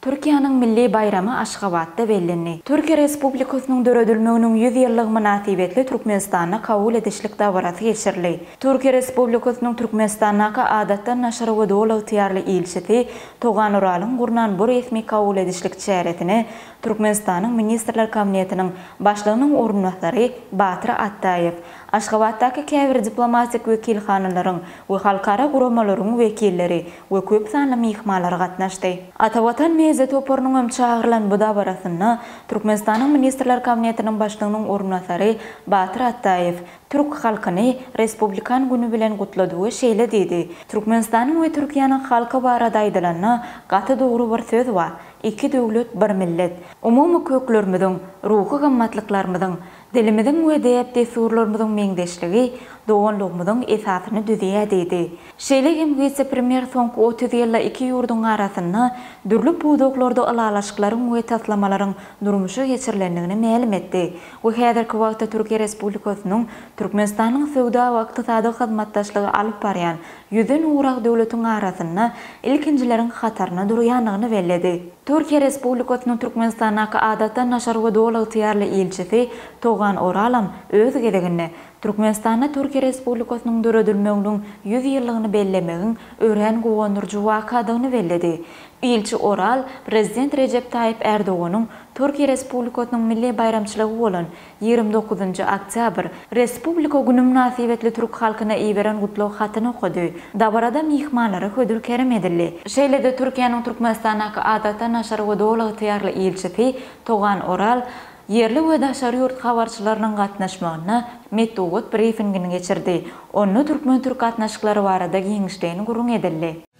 Türkiýäniň milli baýramy Aşgabatda bellendi. Türkiýe Respublikasynyň döredilmeginiň 100 ýyllygy mynasybetli Türkmenistanda kabul edişlik dabarasy geçirildi. Türkiýe Respublikasynyň Türkmenistandaky Adatdan daşary we Doly ygtyýarly ilçisi Togan Oralyň gurnan bu resmi kabul edişlik çäresine Türkmenistanyň Ministrler Kabinetiniň Başlygynyň orunbasary Batyr Atdaýew, Aşgabatdaky käbir diplomatik wekilhanalaryň we halkara guramalaryň wekilleri we köp sanly myhmanlar gatnaşdy. Atavatan media toparynyň hem çagyrylan bu dabarasynda Türkmenistanyň Ministrler Kabinetiniň Başlygynyň orunbasary Batyr Atdaýew türk halkyny Respublikan güni bilen gutlady we şeýle diýdi, Türkmenistanyň we Türkiýäniň halky barada aýdylanda gaty dogry bir söz bar, Iki döwlet, bir millet. Umumy köklerimiziň, ruhy gymmatlyklarymyzyň, Dilimiziň we däp-dessurlarymyzyň meňzeşligi doganlygymyzyň esasyny düzýär diýdi. Şeýle hem wise-premýer soňky 30 ýylda iki ýurduň arasynda dürli pudaklarda ylalaşyklaryň we taslamalaryň durmuşa geçirilendigini mälim etdi we häzirki wagtda Türkiýe Respublikasynyň Türkmenistanyň söwda we ykdysady hyzmatdaşlygy alyp barýan ýüzden gowrak döwletiň arasynda ilkinjileriň hatarynda durýandygyny belledi. Türkiýe Respublikasynyň Türkmenistandaky Adatdan daşary we Doly ygtyýarly ilçisi Togan Oralam öz gezeginde, Türkmenistanda Türkiýe Respublikasynyň döredilmeginiň 100 ýyllygyny bellemegiň örän guwandyryjy wakadygyny belledi. Ilçi Oral Prezident Rejep Taýyp Ärdoganyň Türkiýe Respublikasynyň milli baýramçylygy bolan 29-njy oktýabr, Respublika güni mynasybetli türk halkyna iberen gutlag hatyny okady. Dabarada myhmanlara hödür-kerem edildi. Şeýle-de Türkiýäniň Türkmenistandaky Adatdan daşary we Doly ygtyýarly ilçisi Togan Oral ýerli we daşary ýurt habarçylarynyň gatnaşmagynda metbugat brifingini geçirdi. Onda türkmen-türk gatnaşyklary barada giňişleýin gürrüň edildi.